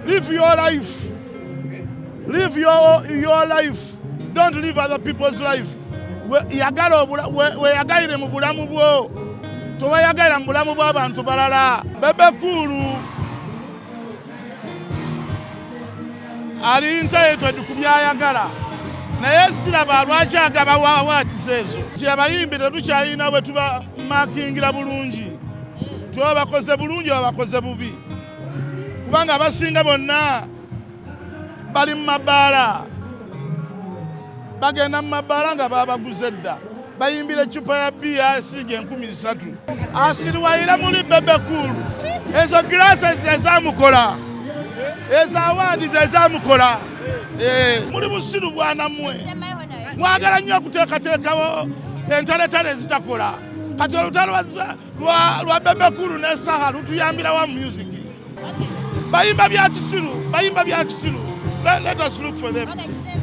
Live your life. Live your life. Don't live other people's life. Yagala weyagalire mu bulamu bwo, tobayagalira mu bulamu bw'abantu balala. Bebe Cool ali entitled ku byayagala, naye siraba lwaki agaba awards ezo. Ti abayimbi tetukyalina bwe tuba makingira bulungi, tuba bakoze bulungi oba bakoze bubi, kubanga abasinga bonna bali mu mabaala, bagenda mu mabaala nga babaguze dda, bayimbira eccupa ya bbiya asiiga 3000. Asiriwayira muli Bebe Cool. Ezo glasses ezamukola, ezo awards ezamukola. Muli busiru bwanammwe, mwagala nnyo okuteekateekawo entaletale ezitakola. Kati olutalo lwa Bebe Cool ne Saha lutuyambirawa mu music? Bayimba bya kisiru, bayimba bya kisiru. Let us look for them,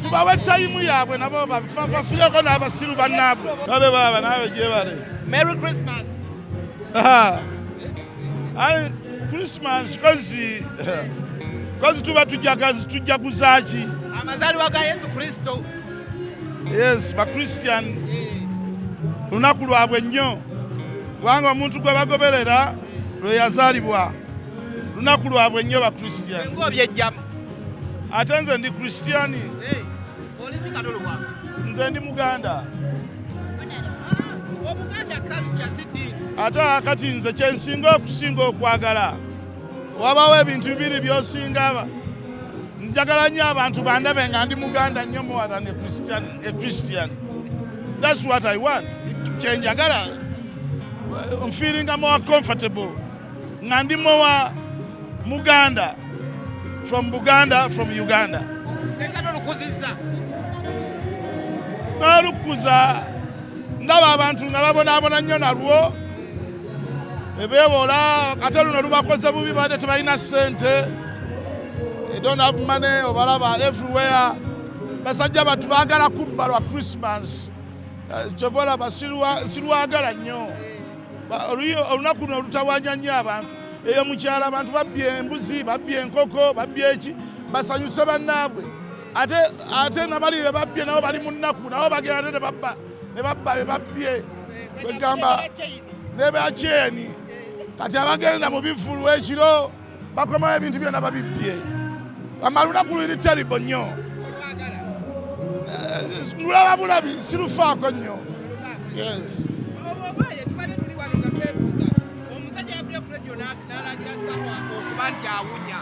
tubawe time yaabwe nabo bafuyeko n'abasiru bannaabwe. Kale baaba naawe gyebale. Merry Christmas. Aye, Christmas kozi tuba tujagazi, tujjaguza ki? Amazaalibwa ga Yesu Kristo. Yes, Bachristian lunaku lwabwe nnyo, kubanga omuntu gwe bagoberera lwe yazaalibwa, lunaku lwabwe nnyo Bachristian. Ng'obyejjamu. Ate nze ndi Christian. Oli kikatolobwa. Nze ndi Muganda. Obuganda culture si ddiini. Ate akati nze kyensinga okusinga okwagala, wabawo ebintu bibiri byosinga. Njagala nnyo abantu bandabe nga ndi Muganda nnyo more than a Christian, a Christian. That's what I want, kyenjagala. I'm feeling more comfortable nga ndi more Muganda, from Buganda, from Uganda. Tekata olukuzizza. N'olukuza ndaba abantu nga babonaabona nnyo nalwo ebeewola. Ate luno lubakoze bubi, badde tebalina ssente. They don't have money. Obalaba everywhere, basajja batu baagala kubba lwa Christmas. Kyova olaba sirwagala nnyo. Olunaku luno olutawanya nnyo abantu eyo mukyalo. Abantu babbye embuzi, babbye enkoko, babbye eki, basanyuse bannaabwe. Ate nabali be babbye nabo bali mu nnaku, nabo bagenda ate ne babba, ne babba be babbye. Kwegamba ne bakyeni kati abagenda mu bivulu ekiro bakomawo ebintu byonna babibbye. Ama lunaku luli terrible nnyo. Lulaba bulabi, sirufaako nnyo, yes. Obaye tubadde tuli wano nga twebuuza omusajja yavudde ku radio n'alangira Saha okuba nti awunya.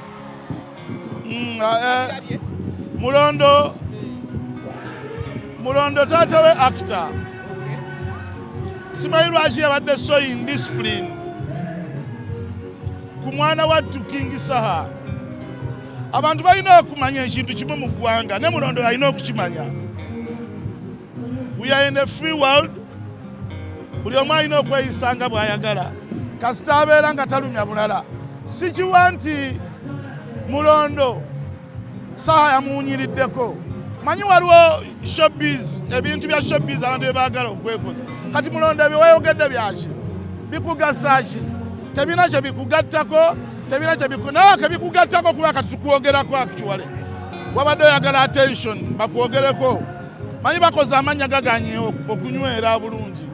Mulondo, Mulondo taata we actor, simanyi lwaki yabadde so indiscipline ku mwana wattu King Saha. Abantu balina okumanya ekintu kimu mu ggwanga, ne Mulondo alina okukimanya: we are in a free world. Buli omu alina okweyisa nga bw'ayagala, kasita abeera nga talumya bulala. Sikiwa nti Mulondo Saha yamuwunyiriddeko. Manyi waliwo showbiz, ebintu bya showbiz abantu bye baagala okwekoza. Kati Mulondo bye wayogedde byaki? Bikugasa ki? Tebina kye bikugattako, tebina kye biku nawe kebikugattako, kuba kati tukwogerako. Actually wabadde oyagala attention, bakwogereko. Manyi bakoze amannya gaganye okunywera bulungi.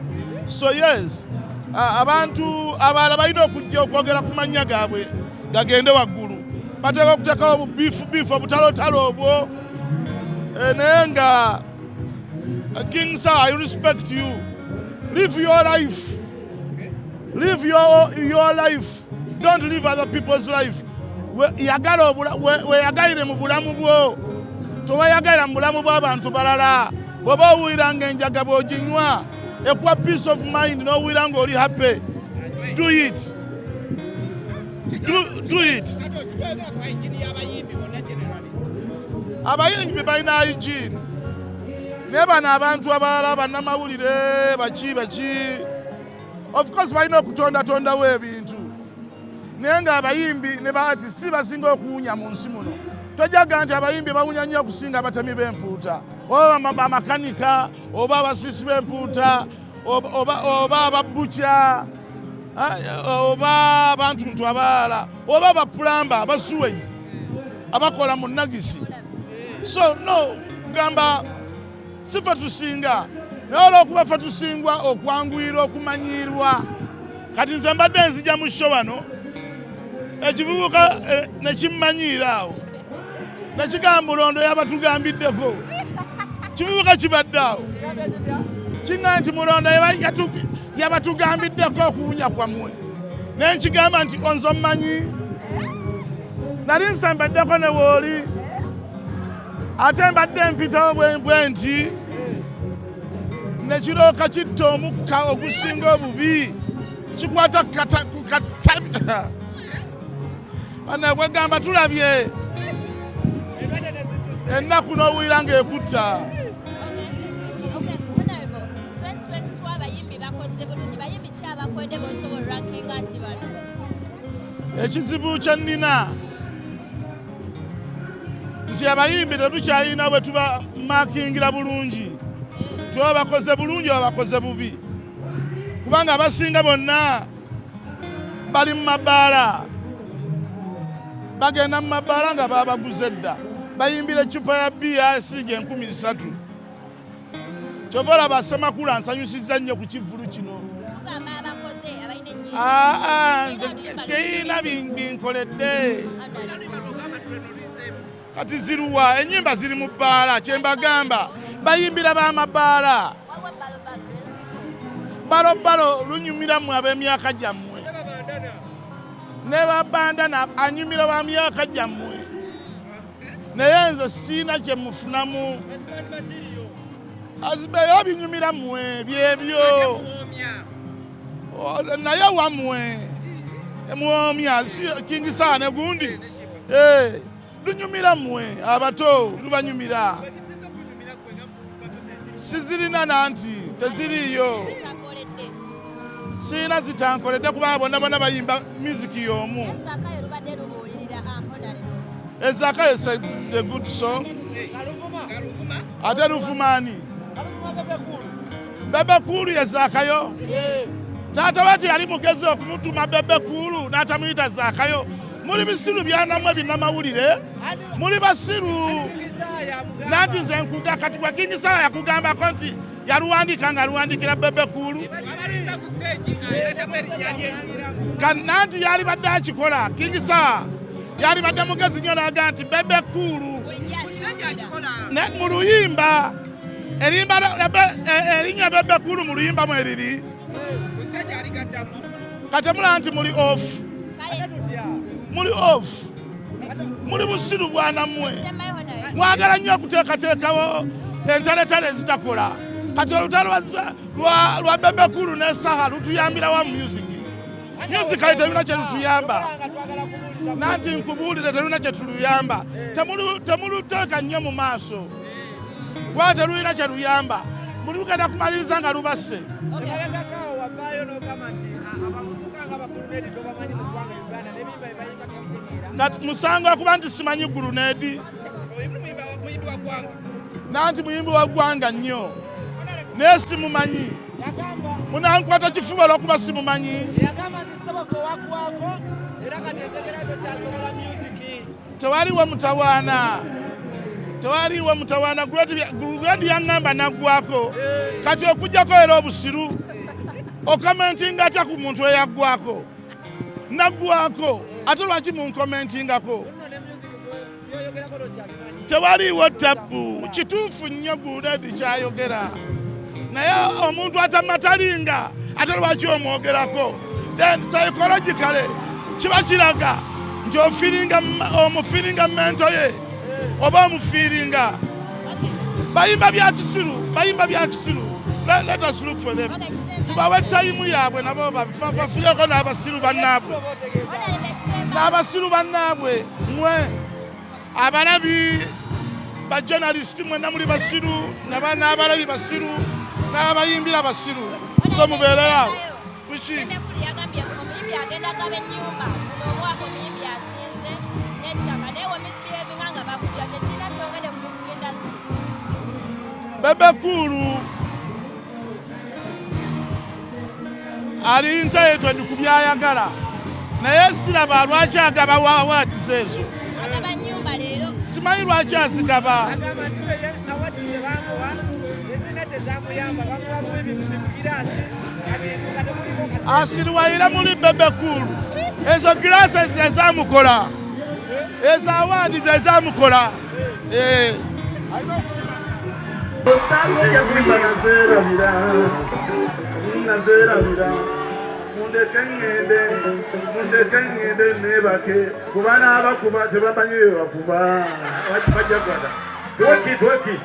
So yes, abantu abalala balina okujja okwogera ku mannya gaabwe gagende waggulu. Bateeka okuteekawo obubiifu biifu, obutalotalo obwo. Naye nga King Saha, I respect you. Live your life. Live your life. Don't live other people's life. Yagala weyagalire mu bulamu bwo, towayagalira mu bulamu bw'abantu balala. Bw'oba owulira ng'enjaga bw'oginywa ekuwa peace of mind, n'owulira ng'oli happy, do it. Do it. Kati okitwogera ku hygiene y'abayimbi bonna generally. Abayimbi balina hygiene, naye bano abantu abalala, bannamawulire, baki baki, of course balina okutondatondawo ebintu, naye ng'abayimbi ne ba artist si basinga okuwunya mu nsi muno. Tojaga nti abayimbi bawunya nnyo okusinga abatemi b'empuuta oba bamakanika oba abasiisi b'empuuta oba ababukya oba abantu ntu abalala oba abapulamba abasuweji. Abakola mu nagisi. So no kugamba si ffe tusinga, naye olw'okuba ffe tusingwa okwanguyirwa okumanyiirwa. Kati nze mbadde nzija mu show wano, ekivubuka ne kimmanyiira awo, ne kigamba Mulondo yabatugambiddeko. Kivubuka kibadde awo kiŋŋamba nti Mulondo yabatugambiddeko okuwunya kwammwe, naye nkigamba nti onze ommanyi, nali nsembeddeko ne wooli, ate mbadde mpitawo bwe nti nekirooka kitta omukka ogusinga obubi, kikwata ku katabi. Banakwegamba tulabye ennaku n'owulira ng'ekutta. Okay, Honorable, 2022 abayimbi bakoze bulungi. Bayimbi ki abakwedde b'osobola rankinga nti bano? Ekizibu kye nnina nti abayimbi tetukyalina bwe tuba makingira bulungi, tuba bakoze bulungi oba bakoze bubi, kubanga abasinga bonna bali mu mabaala, bagenda mu mabaala nga babaguze dda, bayimbira eccupa ya bbiya esiiga 3000. Kyova olaba Semakula nsanyusizza nnyo ku kivvulu kino. Tugamba abakoze, abalina ennyimba. Aa, nze siyina binkoledde. Kati ziruwa ennyimba? Ziri mu bbaala. Kyembagamba, bayimbira b'amabaala. Waliwo balobalo lwerubiko. Balobalo lunyumira mmwe ab'emyaka gyammwe, ne babandana anyumira ba myaka gyammwe, naye nze siina kye mufunamu. Era binyumira mmwe byebyo. Oh, naye wammwe muwomya King Saha ne gundi. Eh, lunyumira mmwe abato, lubanyumira. Sizirina nanti teziriiyo. Zitakoledde. Siina zitankoledde kubanga bonna bonna bayimba muziki y'omu. Esakayo lubadde lubuulirira, Honorable. Ezakayo is a good song. Ate luvumaani Bebe Cool yezaakayo. Taata wati yali mugezi okumutuma Bebe Cool n'atamuyita Zaakayo. Muli bisiru byanamwe binnamawulire, muli basiru. Nanti nze nkuga kati gwe King Saha yakugambako nti yaluwandiika nga aluwandikira Bebe Cool. Abalinda ku stage aleetamu erinnya lye. Nanti yalibadde akikola. King Saha yalibadde mugezi nnyo n'agaa nti Bebe Cool. Bulijjo Ku stage akikola. Mu luyimba erimba erinnya Bebe Cool mu luyimba mweriri. Ku stage aligattamu. Kati mulaba nti muli off. Kale. Muli off, muli busiru bwanammwe. Sembayo, Honorable. Mwagala nnyo okuteekateekawo entaletale ezitakola. Kati olutalo lwa Bebe Cool ne Saha lutuyambirawa mu music? Music ayi terulina kye lutuyamba. Nanti nkubuulire, terulina kye tuluyamba. Temuluteeka nnyo mu maaso kuba terulina kye luyamba. Mulugenda kumaliriza nga lubasse. Emabegakaawo wavaayo n'ogamba nti abavubuka nga bagulunedi tobamanyi mu ggwanga Uganda n'ebiyimba bye bayimba tobitegeera. Nga musango okuba nti simanyi Gulunedi? Oyo muyimbi wa ggwanga. Nanti muyimbi wa ggwanga nnyo, naye simumanyi. Yagamba Munankwata kifuba olwokuba simumanyi? Yagamba nti Sebako waggwako era kati entegera tokyasobola music. Tewaliwo mutawaana, tewaliwo mutawaana. Gulunedi yaŋŋamba naggwako. Kati okugjako era obusiru, okomentinga atya ku muntu eyaggwako? Naggwako, ate lwaki munkomentingako? Nno ne music byoyogerako tokyabimanyi. Tewaliwo tabbu. Kituufu nnyo Gulunedi kyayogera, naye omuntu atamatalinga, ate lwaki omwogerako? Then psychologically kiba kiraga nti ofiringa, omufiringa mental ye oba omufiiringa. Bayimba bya kisiru, bayimba bya kisiru. Let us look for them. Tubawe time yaabwe nabo bafuyeko n'abasiru bannaabwe, n'abasiru bannaabwe. Mwe abalabi, bajournalist, mwenna muli basiru, n'abalabi basiru, n'abayimbira basiru, so mubeereyo kuki. Bebe yagambye omuyimbi agenda gaba ennyumba guno omwaka, omuyimbi asinze n'ettaka, naye we misbehavinga nga bakujja, tekirina kyongedde ku music industry. Bebe Cool ali entitled ku byayagala, naye siraba lwaki agaba awards ezo. Agaba nnyumba leero. Simanyi lwaki azigaba. Agamba nti ye awadi ze bamuwa ezina tezamuyamba, bamuwa bubi bigiraasi nga temuliko kasente. Asiriwayira muli Bebe Cool. Ezo giraasi zezamukola, ezo awaadi zezamukola. Eh, alina okukimanya. Ennyimba nazeerabira, nazeerabira. Mundeke ŋŋende, mundeke ŋŋende neebake, kuba n'abakuba tebamanyi bye bakuba. Bajja kwata. Tweki, tweki.